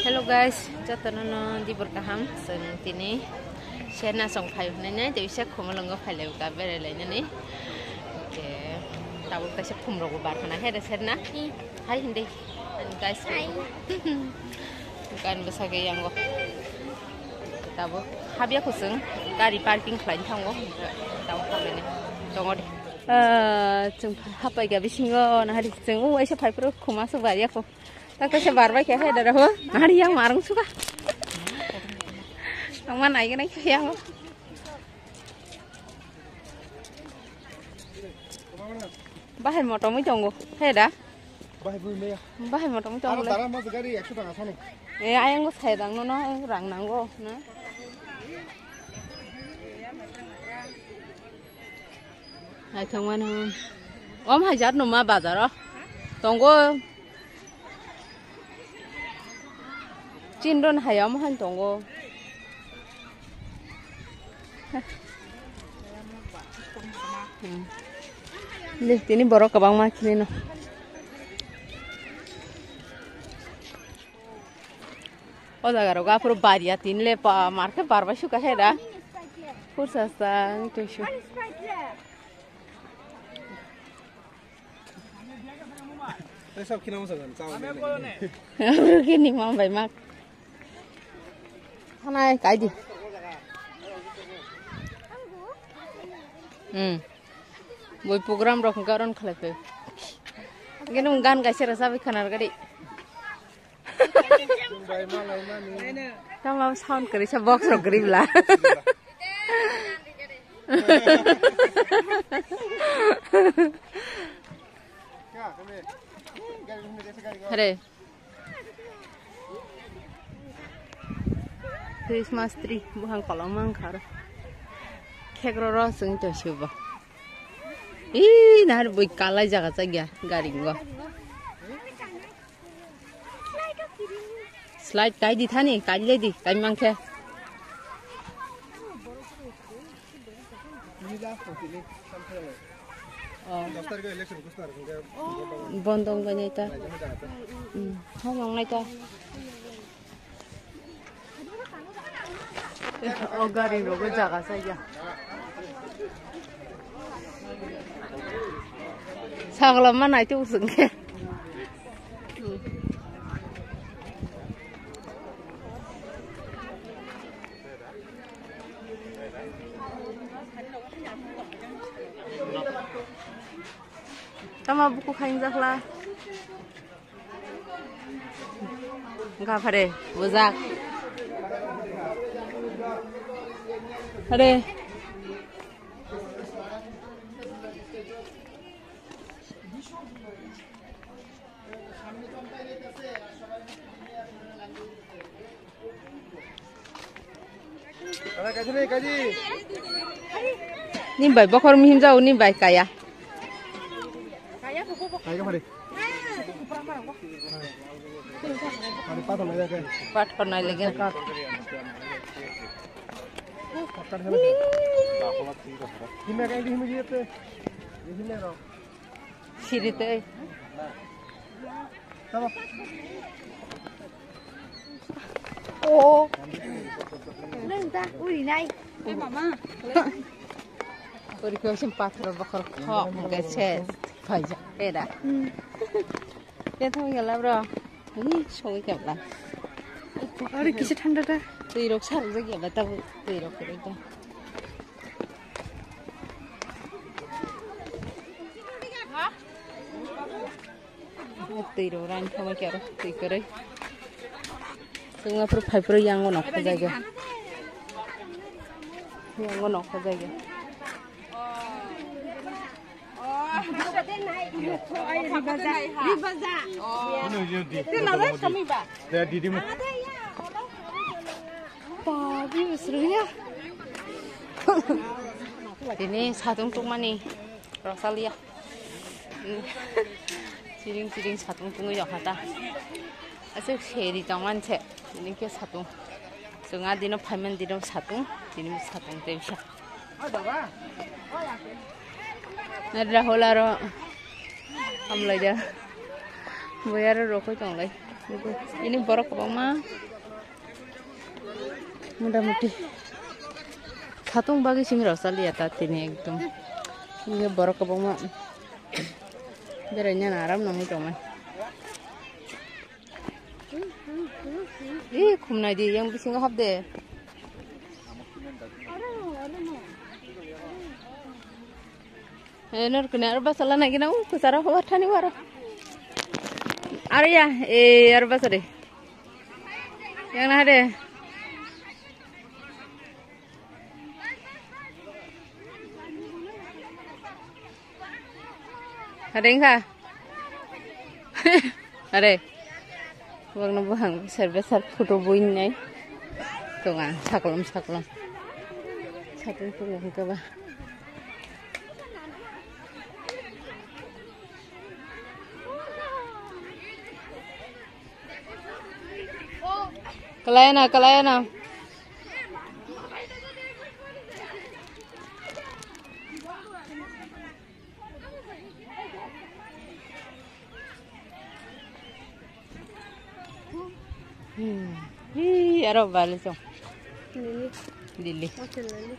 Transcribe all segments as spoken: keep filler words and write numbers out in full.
Hello guys, jotono no dibor kaham. Chwng tini Serna song phai hwnwi nai, tei bisa Khumalwngo phai lai ka berai lai nani. Ke tabuk kaisa khum rok bo bar khana he de Serna. Hmm. Hai hindi. Ani guys. Hai. Kan bwsa ke yango. Tabuk habya khusung gari parking khlai thango. Tabuk khlai ni. Tongo de. Ah, chwng hapai ga bisingo na hari chwng u aisa phai pro khuma so bar ya ko. Tak kaisa bar bai khe hai dara ho. Nari yang marung suka. Ang ma nai nai khe yang. Bahai motom wi tongo. Hai da. Bahai bui meya. Bahai motom wi tongo. Aro dara mas gari ekso taka sano. Eh, ayang go sai dang no no rang nang go na. Naithok mano. Om hajar numa bazaro. Tongo. Chindon hayam han tongo. Hmm. Deh, tini borok kwbangma khini no. O jaga rok aphuru bariya tin le pa marke barbai suka he da. Pursa sa to shu. Tei sab khina masa gan, chao ni. Aphuru kini mam bai mak. Hanai kai di. Hmm. Boi program rok hwnkhe aron khlai phai. Hwnkhe nwng gan kaisa rwchapwi khwnar gadi. Tamo sound kwrwi sa box rok kwrwi bla. Hare. Christmas tree buphang kolokma wngkha aro. Khekro ro chwng to sibo. Ih, nahar bui kalai jaga chakya gari ngo. Slide kai di thani, kai le di, kai mangkhe. Oh. Bondo wngbai nai ta. Hmm, hok nang nai ta. O gari rogo jaga saya. Sagla ma nai tu usung ke. Tama buku khaing jakla. Wngkha phare, bujak. Phare. Ni bai bokhor mihim jao, ni bai kaya. Kaya ka phari. Phari pathor nai lagi. Pathor nai lagi. Himya ka hindi himya jete. Himya ro. Siri tei. Tama. Oh. Nang ta uri nai. Eh, mama. Uri ko sim pathor bokhor kho, mungkin se paja. Era. Te thong yala bro. Ni soi kebla. Uri kisa thanda ta. Twi rok sar jak yala ta twi rok kore ta. Twi rok rain thangwi khe aro twi kwrwi. Chwngma phuru phai phuru yango nokha jaiga. Yango nokha jaiga. Tini satung tungmani rosaliya. Chiring chiring satung tungwi rokha ta. Aswk seri tongmani se, tini khe satung. Chwng a dino phaimani dino satung, tini satung tei bisa. Rahul aro hamlaida. Boi aro rokoi tonglai. Ini borok kwbangma. Mota moti. Satung bagwi simi rok chaliya ta tini ekdom. Ini borok kwbangma. Beraina aram nangwi tongmani. Ih, khumnai di, yang bisingo hap de. Eh, nor kene aro basa lana gina, uh, kusara ho thani waro. Aro ya, eh, aro basa de. Yang na de. Are wngkha? Are. Bokno buphang besar besar photo buinai. Tonga saklom saklom. Satung tongo hwnkhe ba. Kalayana, kalayana. Hmm. Hi, aro bale chong. Lily. Lily. Water lily.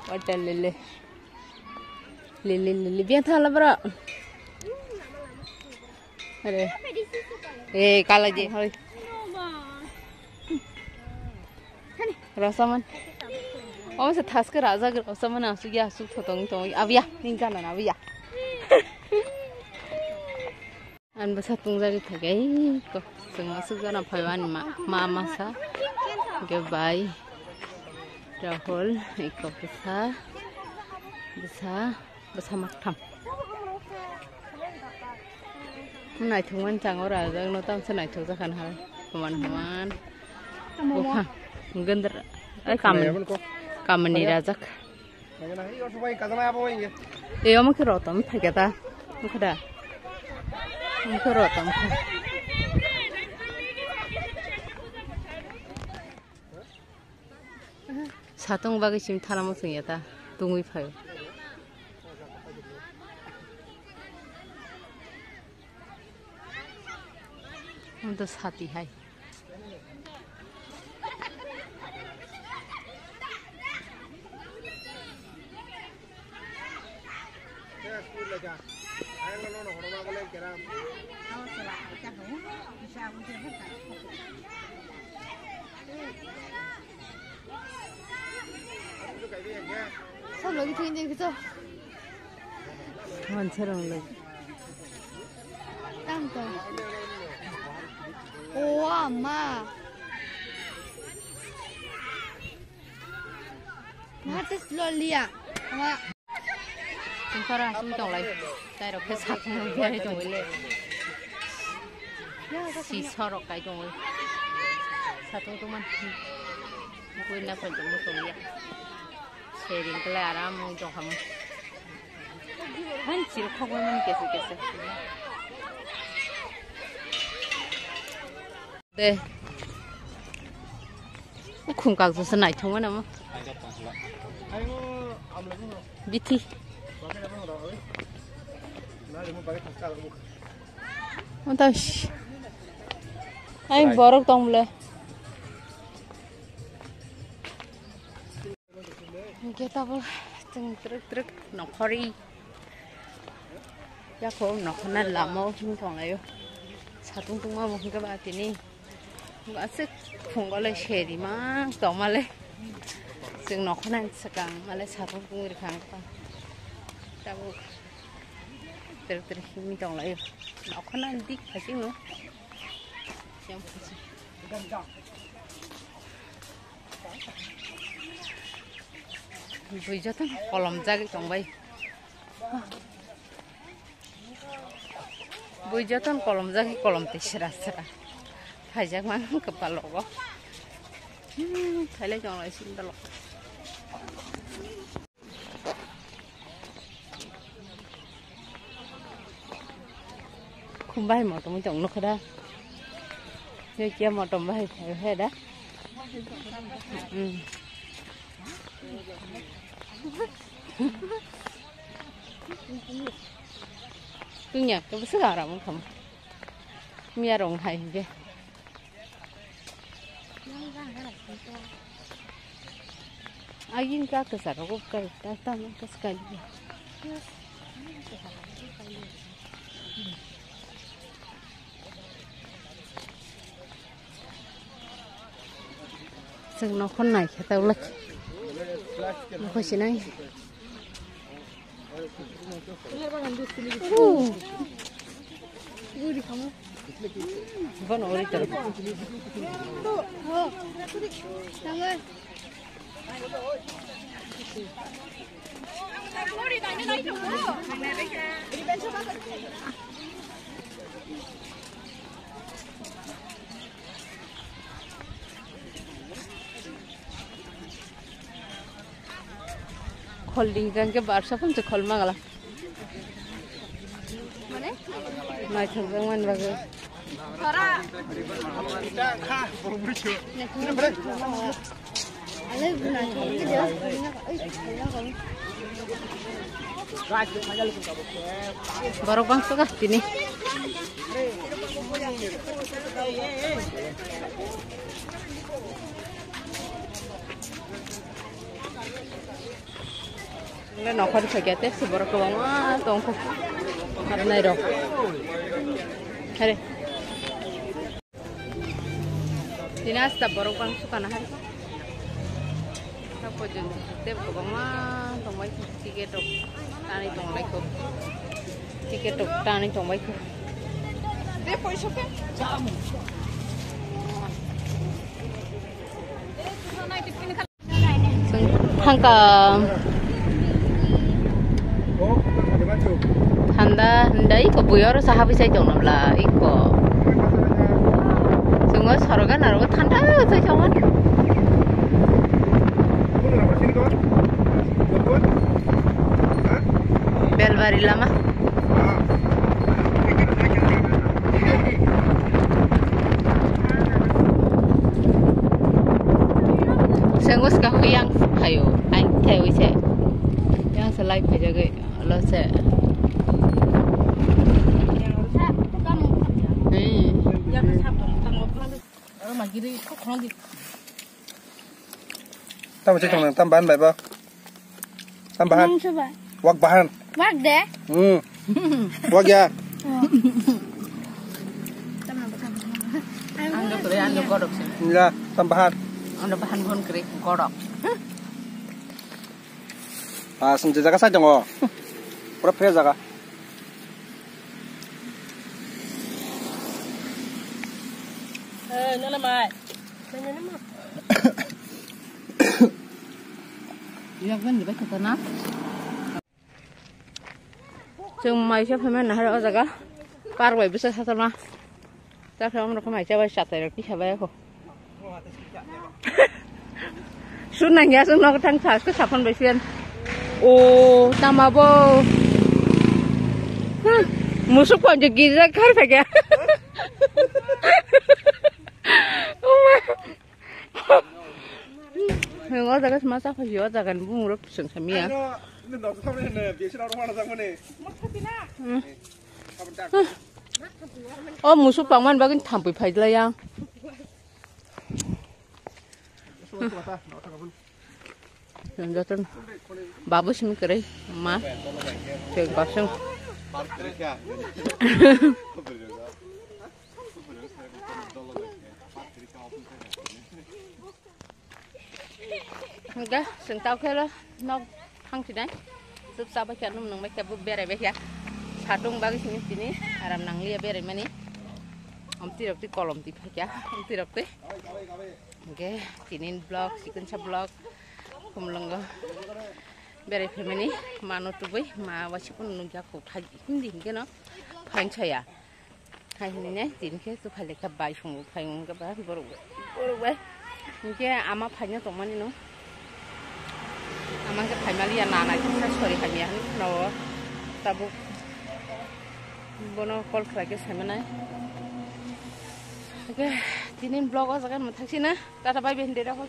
Water lily. Lily, lily. Biya thala bro. Are. Eh, kala je, hoi. Rosaman. Omo se thaske rajak Rosaman asuk ya, asuk thotong tong. Abiya, ning kana na abiya. An bwsa tungjagwi thangkhe, ei ko, chwng aswk jana phaiwani ma, ma masa, hwnkhe bai, Rahul, eko bwsa, bwsa, bwsa maktham. Naithokmani chango rajak no tamsa naithokjakha nahal, human human. Bupha, gandra, ai kamani, kamani rajak. Tei omo khe rotom phaikha ta. Wngkha da? Omo khe rotom kha. Satung bagwi simi thalamo chwngya ta. Tungwi phaio. Omo to sati hai. Salo gitu ini gitu. Mansa rong lagi. Tang tong. Oh, ama. Matis lo lia. Ama. Singkara sui tong lai. Tai rok khe satung rok biari tong le. Si sorok kai tong le. Satung tong man. Bui na phai tong tong ya. Sering kele aram mung tong ham. Han sil khok man kese kese. De. Khum kak jasa naithok mano mo. Bithi. Otas. Ai borok tong bole. Hingke tabuk chwng twrwk twrwk nokhorwi. Yakho nokhorna lama o himtong laio. Satung tungma bo hingke ba tini. Aswk phungo le seri mang tongma le. Chwng nokhorna swkang ma le satung tungwi rwkha ang. Tabuk twrwk twrwk himwi tong laio. Nokhorna dik phai chwngno. Yang phai chwng. Bui jotono kolom jagwi tongbai. Bui jotono kolom jagwi kolom twi sra sra. Phaijak mang kwpal rogo. Hmm, thailai tong lai sindalo. Khum bahai motom tong nukha da. Yo kia motom bahai phai he da. Hmm. Tungya ke bwswk aram wngkha mo. Mia rong hai hingke. Agin ka kasa rogo ka ta ta ka sekali. Chwng nokhon nai khe ta ulak. Nokhon sinai. Khol ding jang ke barsa phang se khol mangala. Mane? Naithok jang man bagwi. Thora. Borok bangso ka tini. Le nokhor phaikya te si borok kwbangma tongkho. Arnai rok. Hare. Tini asta borok bangso kana hari. Sa pojjon te kwbangma tongbai ticket rok tani tonglaikho. Ticket rok tani tongbaikho. Thangka thanda hwnda iko bui oro saha bwsai tongna bla iko. Chwngo soroga narogo thanda sai tongma. Belbari lama. Sengos ka huyang phayo, ang thai wi se. Yang se lai phai jagoi, lo se. Hmm. Tamo cai tong nang, tam ban bai ba. Tam bahan. Nang soba. Wak bahan. Wak de. Hmm. Wak ya. Ang do kre, ang do godok se. Ya, tam bahan. Ang do bahan bon kre, godok. Ah, sum jaga sa jongo. Pura fresh jaga. Eh, nana mai. Yak ben de ba kata na. Chwng mai se phaimani nahar o jaga. Park bai bwsa satorma. Ta khe omrok khe mai chabai chatai rok kisa bai kho. Sun nang ya sun nok thang thas ko sapon bai pian. O tama bo. Hmm. Musuk pon je girja khar phaikya. O ma. Hwng o jaga se ma cha phai si o jaga ni bumung rok swng sa miya. Hmm. O musuk pangmani bagwi thampui phai lai ya. Jotono babu simi kwrwi ma. Tei kosong. Hwnkhe chwng tao khe nok thang sinai. Chwp chabai khe, num nung bai khe, bo berai bai khe. Satung bagwi sini tini aram nangliya berai mani. Omtwi rok twi kolom twi phai khe, omtwi rok twi. Hwnkhe tini vlog, chikonsa vlog, khumlwngo berai phaimani, mano tubui, ma waisa phano nukya kok thai hindi hinkhe no phain saya. Hai hinwi nai, tini khe tu phai lekha bai swngo, phai wngkha ba borok bai, borok bai. Hinkhe ama phaina tongmani no. Ama khe phaimaliya, nana kisa sori hamya hinwi khwnawo. Tabuk bono call khlai khe saimanai. Hinkhe tini vlog o jaga mwthang sina. Tata bye bye hindi rokho.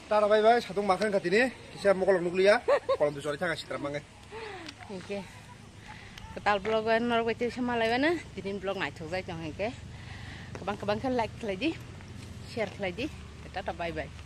Tata bye bye, satung ma khe wngkha tini. Kisa mokolok nukliya. Kolom tu chori thanga sitra mangai. Hinkhe. Kwtal vlog o norok bai tei se malai mano, tini vlog naithok jai tong hwnkhe. Kwbang kwbang khe like khlai di, share khlai di. Tata bye bye.